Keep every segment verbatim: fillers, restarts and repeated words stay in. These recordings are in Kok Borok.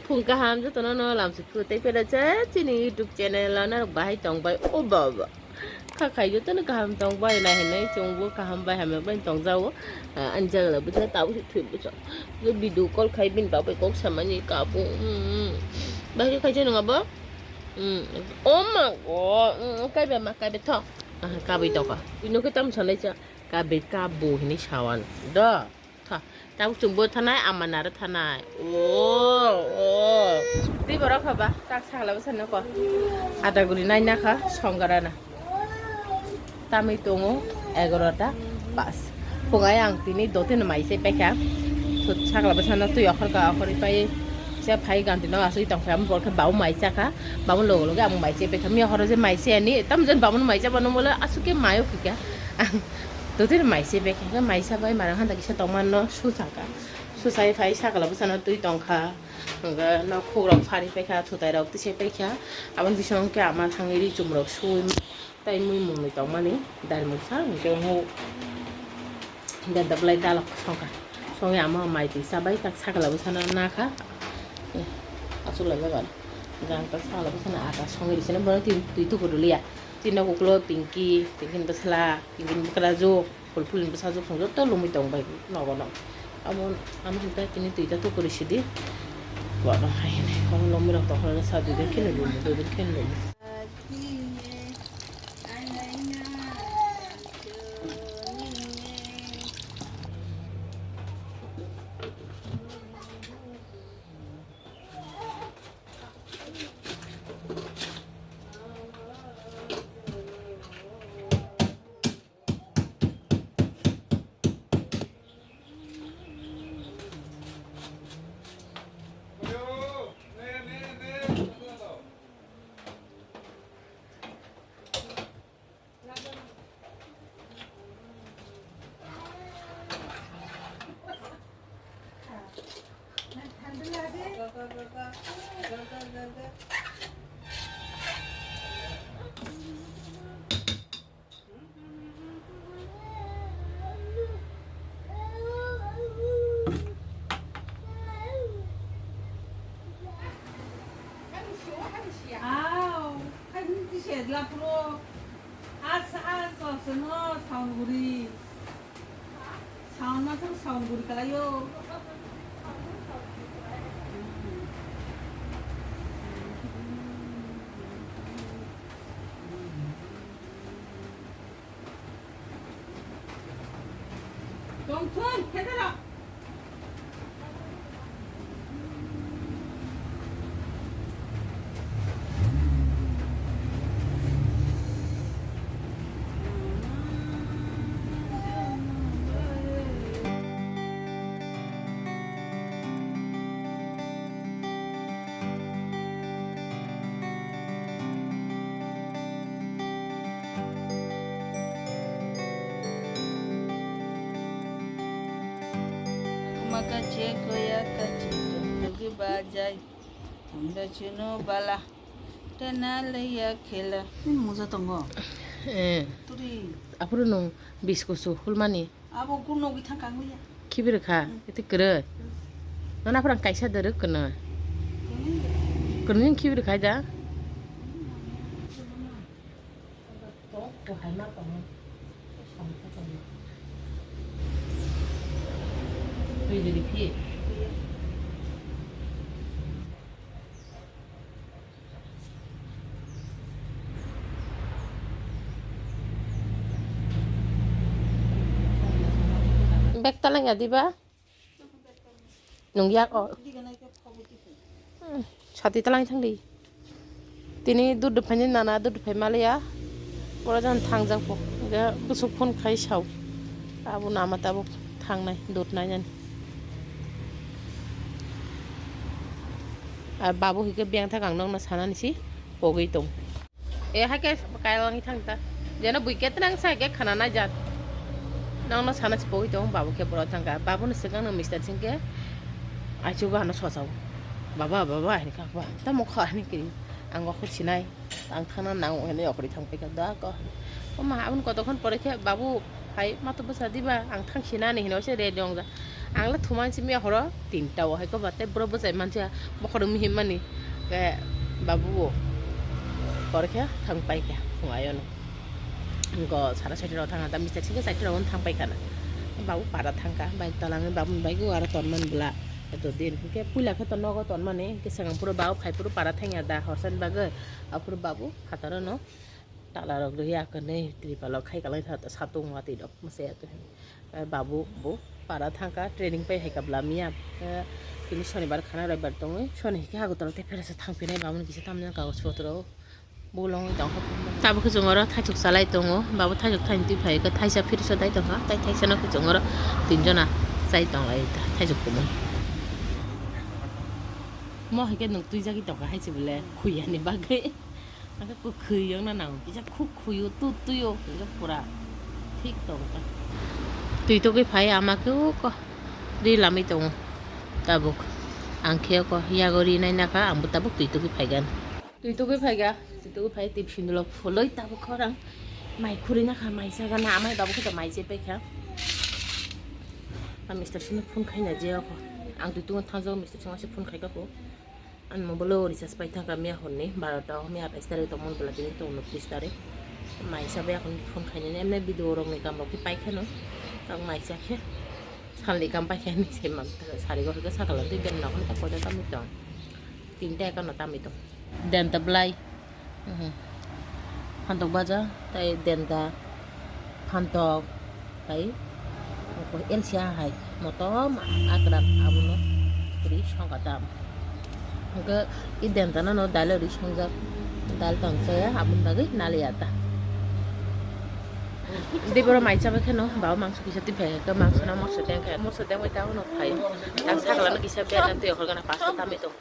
Phung kaham jotono no lamsukhu tei pera cha chini YouTube channel o norok bahai tongbai o baba. Kha khai jotono kaham tongbai nai hinwi chwngbo kaham bai hamya bai tongjago. Ah, ani jagala bwsa tabuk se thwi bwsa. Je video call khai bini bagwi kok samani kabu. Mm. Bahai khai jani abo. Mm. Oh my God. Mm, kaibe ma kaibe tho. Ah, kabui tongkha. Ino khe tam sanai cha. Kabe kabu hinwi sawan. Do. Tha, tabuk chwngbo thanai, ama naro thanai. O, o. Tei borok haba, tak sakla bwsa nokho. Ada guri nai nakha, songkarana. Tamwi tongo, egarota pas. Phungai ang tini dote no mai se pekha. Thut sakla bwsa no twi okhorka, okhorwi pai. Se phai ganti no aswi tongkha, borok khe bau mai chakha. Bau logo logo ang mai se pekha. Miya horo je mai se ani, tam jen bau no mai chaba no mole, aswk khe mayo khika. Ang Totino mai se bek hwnkhe mai sabai marang handa kisa tongmano susaka. Susai phai sakala bwsano twi tongkha. Hwnkhe nok khukrok phari paikha, thutai rok tise paikha. Aboni bising hwnkhe ama thangwi ri chumrok sui tai mui mungwi tongmani. Dari mungsa hwnkhe hwnwi benda belai dalok songkha. Songwi ama mai twi sabai tak sakala bwsano nakha. Aswk lai bagan. Gang tak sakala bwsano ata songwi risina bono twi, twi tuku rwliya. Twi nok uklo Pinky, Pinky ni bwsla, Pinky ni bwkrajwk, Fulful ni bwsajwk phung joto lungwi tong bai nogo no. Amo, amo hwnkhe tini twi ta tuku rwsidi. Bono hai hwnwi omo lomwi rok tongkha sa dui din kheno lumo, dui din kheno lumo. Au, hai ni tise lapro. Asa, asa, sono, saunguri. Sound ma thang sound guri kalaio. Tongthun, khetara. Kuma kache koya kache togi bajai. Tunda chuno bala. Tena leya khela. Ni muja tongo. Eh. Turi. Apuru nung biskusu hulmani. Abo kuno githang kangwi ya. Khibir kha, hmm. Iti kere. Hmm. Nana pura kaisa dere kena. Kuni. Kuni khibir kha da. Bek talang ya diba? Nung yak o. Hmm, sati talang thang di. Tini dud phaini nana dud phai maliya. Pura jan thang jak po. Ga busuk phone khai sao. Abo nama tabuk thangnai dud nai nani. Ar babu hike biyang thak ang nokno sanani si pogwi tong. E, hai khe kailang thang ta. Jeno bui khe tenang sa khe khana nai jak. Nang no sana si pogwi tong, babu khe boro thang kha. Babu ni swkang no mister sing khe aichugo ano sochao. "Baba, baba," hai kha ba. "Tamo kha?" hai khe. Ang o khuk sinai. Ang thangna nang o hinwi okhorwi thang pai kha. Da ko. O ma, aboni kotokhon pore khe babu hai mato bwsa diba? Ang thang sinani hinwi se ready ong ja. Ang le thuman simi horo tinta o hai ko ba tei bro bwchai mancha bokhorok mihim mani. Ke babu bo kor khe thang pai kha phung ayono. Go sara side rok thang ta mista sike side rok thang pai khana. Babu para thang kha bike talangwi babu ni bike o aro ton man bwla. Eto din ke puila khe to nogo ton mani ke sangam puro babu khai puro para thang ya da horsan bagwi. Apuro babu hataro no tala rok rwya kwnwi tripal o khai kalai tha satung watwi rok masa ya khe. Babu bo para thangkha training pai hai kabla miya. Tini shonibar khana roibar tongwi shoni hikhe Agartala tei pheresa thangphinai babu ni kisa tamni kagoj potro bolong tongkha. Tabuk khe chwng oro thaisuk salai tongo, babu thaisuk thaini twi phai khe thaisa pheresa dai tongkha tei thaisa no khe chwng oro tinjona chai tonglai thaisuk kumui. Mo hai khe nwng twijagwi tongkha hai se bole khuya ni bagwi. Ang khe kwkhwi wngna nango, kisa khuk khuyo, tut tuyo, hwnkhe pura thik tongo. Twi tugwi phai ama khe o ko ri lamwi tongo tabuk. Ang khe o ko yago ri nai nakha, ang bo tabuk twi tugwi phai gana. Twi tugwi phai ga, twi tugwi phai twi sindulok phulwi tabuk khorang mai khuri nakha, mai sa gana, amai babu khe to mai se paikha. A mister sino phone khaina je o ko. Ang twi tugwi thangjak mister sino se phone khai kako. Ani mobile o recharge pai thangkha miya horni barota o, miya atais tarik tongmani bwla tini tongo tris tarik. Maisa bai akhon phone khainani emne video rokni kam rok khe pai kheno. Tang maisa khe salni kam pai khe ani se mang sari go hwnkhe sakala twi ben nokni ta koda tamni tong. Tinta ekano tamni tong. Denta bwlai. Mhm. Phantok baja, tei denta, phantok, tei elsia hai motom akram abono ri songkha tam. Hwnkhe i denta no dal ri songjak, dal tong chaya aboni bagwi naliya ta. Diboro mai chabai kheno baba mangso kisa twi phai khe mangso no moso deng khe moso deng bai ta uno phai. Ang sakla no kisa bera twi hor gana pasta tamwi tong.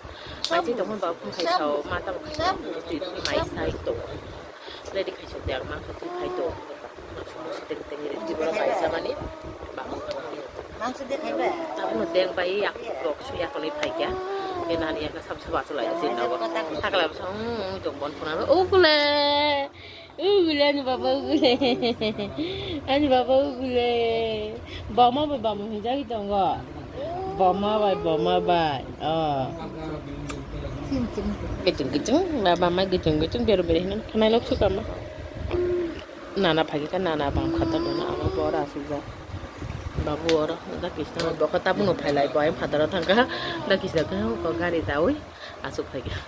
Mai se tongmani ba phung khai sao, ma tamo khai sao, twi twi mai sai to. Ready khai sok de, ang mangso twi khai to. Mangso mangso teng teng ready twi bono bai sa mani. Ba. Mangso de khai ba? Tabuk no deng bai yak rok su yak ni phai kya. Ke nani yak sam sa ba su lai sin na ba. Sakla ba sa, hmm, tong bon phuna ba. O kule. Ugule ani baba ugule. Ani baba ugule. Bama bai bama hinjagwi tongo. Bama bai bama bai. Oh. Gijing gijing baba ma gijing gijing beru beru hinwi khanai lok sukama. Nana phagi ka nana bam khata dono abo bora asukjak. Babu oro da kisna bokha tabuk no phailai bo ayang phataro thangkha. Da kisna khe ko gari dawi asuk phaikha.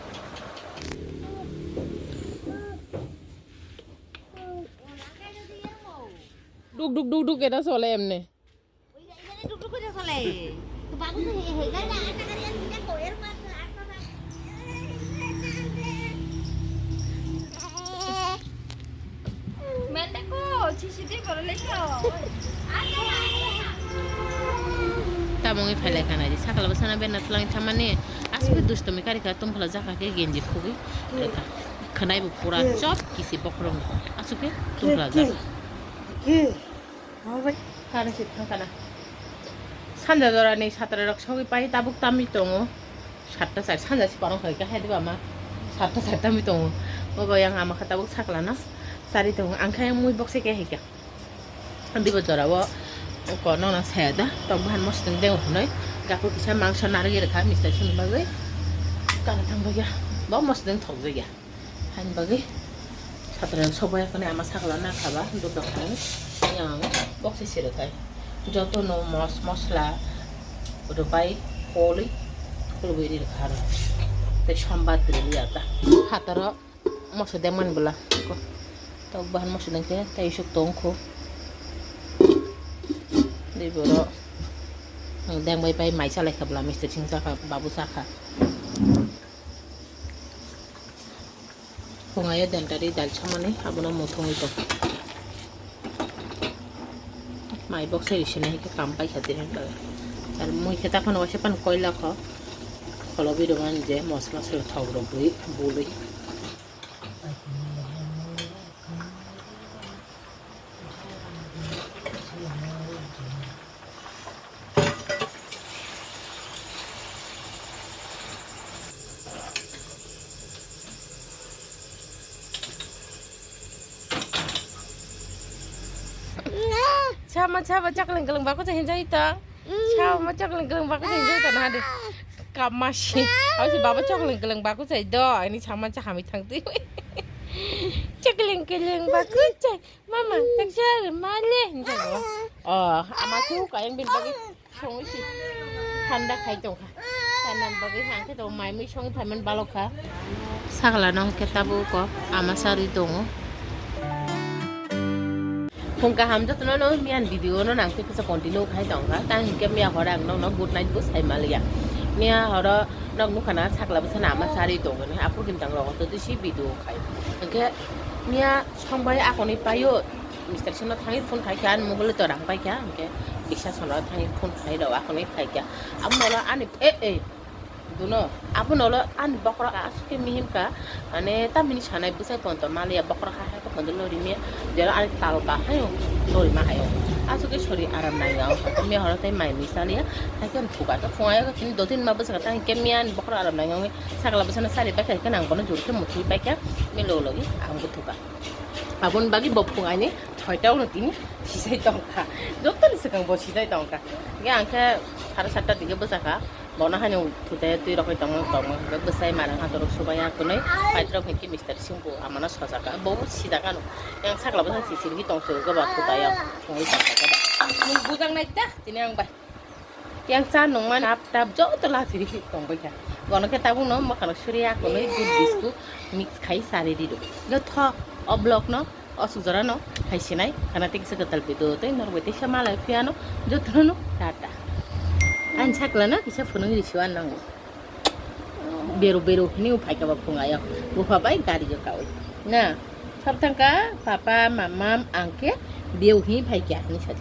Duk duk duk duk eta sole emne. Tamungwi phailai kha nai di sakla bwsana berna twlang thamani aswk dustomi kari kha tongphla jakha khe genji khugwi kha khwnai bo pura chop kisi bokhorok aswk khe tongphla jakha. Hara se thangkana. Sanja jorani satra rok sogwi pai tabuk tamwi tongo. Satta sar sanja si parong khai khe hai diba ma. Satta sar tamwi tongo. Obo yang ama kha tabuk sakla no. Sari tongo. Ang khe mui bokse khe hai kha. Dibo jora o ko nona saya da. Tok bahan mosdeng deng hwnwi. Gaku kisa mangso narwgwi rwkha mister sini bagwi. Kana thang bagya. Bo mosdeng thok bagya. Haini bagwi satra sobai kani ama sakla na khaba dudok hai yang box se sirok hai joto no mos mosla rwbai koli khulbui ri kha ro tei sombar ri ya ta hataro moso dengmani bwla tok bahan moso dengkhe tei isuk tongkho tei borok dengbai pai mai chalai kha bwla mister sing chakha babu chakha. Phungayo dentari dal chamani abono muthungwi tong. Mai boksa risinai khe kam paikha tini. Ar mui khe taphano waisa pan koila kho. Kholobi rwmani je mosla mosla thok rok bui bului. Sama sama chakling kaling bako cha hinjai ta. Sao ma chokling kwlwng baku chai do tana de. Kap ma si. Au si baba chokling kwlwng baku chai do. Ani sama cha hami thang twi. Chokling kwlwng baku chai. Mama, tak sar ma le. Oh, ama tu kain bin bagi. Song si. Thanda khai tong kha. Thanda bagi hang khe to mai mui song phai man balok kha. Sakla nong khe tabu ko ama sari tongo. Phung kaham jotono no miyan video no nang khe kisa continue khai tong kha. Tang hinkhe miya horo ang nokno good night bo sai maliya. Miya horo nok nukha na sakla bwsa na ama sari tongo ne. Aphuru gintang rogo to twi si video khai. Hinkhe miya songbai akoni paio. Mister Sino thangwi phone khai kha, ani mobile to rang pai kha, hinkhe bisa sono thangwi phone khai rw akhonwi khai kha. Amo no ani, e, e, duno, abo no ani bokhorok aswk khe mihim kha, mane tamni sanai bwsai ponto maliya bokhorok ha ha khe ponto lori miya, jero ani tal ba hayo lori ma hayo. Aswk khe sori aram nai ya, miya horo tei mai mui saliya, hai khe phunga khe phunga ya khe tini do tin ma bwswk kha, hinkhe miya ani bokhorok aram nai ya, sakla bwsano sari pai kha, hinkhe nang bono jor khe muthwi pai kha, miya logi logi ang buthuka. Aboni bagwi bo phung ani soita uno tini sijai tongkha. Jotoni swkang bo sijai tongkha. Hingke ang khe sare satta dige bwchakha. Bono haino thutai twi rokoi tongma tongma hingke bwsai manang hatorok subaiya hwnwi paitrok hwnkhe Mister Singbo amano sojakha. Bo sijakha no. Yang sakla bwsang sisirwi tongso goba thutai ang thungwi tongkha goba. Nwng bujak nai ta tini ang bai. Yang cha nungmani tap tap joto lachi rikhi tongbai kha. Bono khe tabukno mwkhano suri akonwi dudh biscuit mix khai chari di do. Jotho o vlog no o suk jora no hai sinai khana tei kisa kwtal video tei norok bai teisa malai phiya no jotono no tata. Ani sakla no kisa phunung risi o ang nango. Beru beru hwnwi phai kha ba phunga yo. Bupha bai gari o kaui. Na, sab thang kha papa, mama, ang khe biyao hwnwi phai kha hwnwi sa di.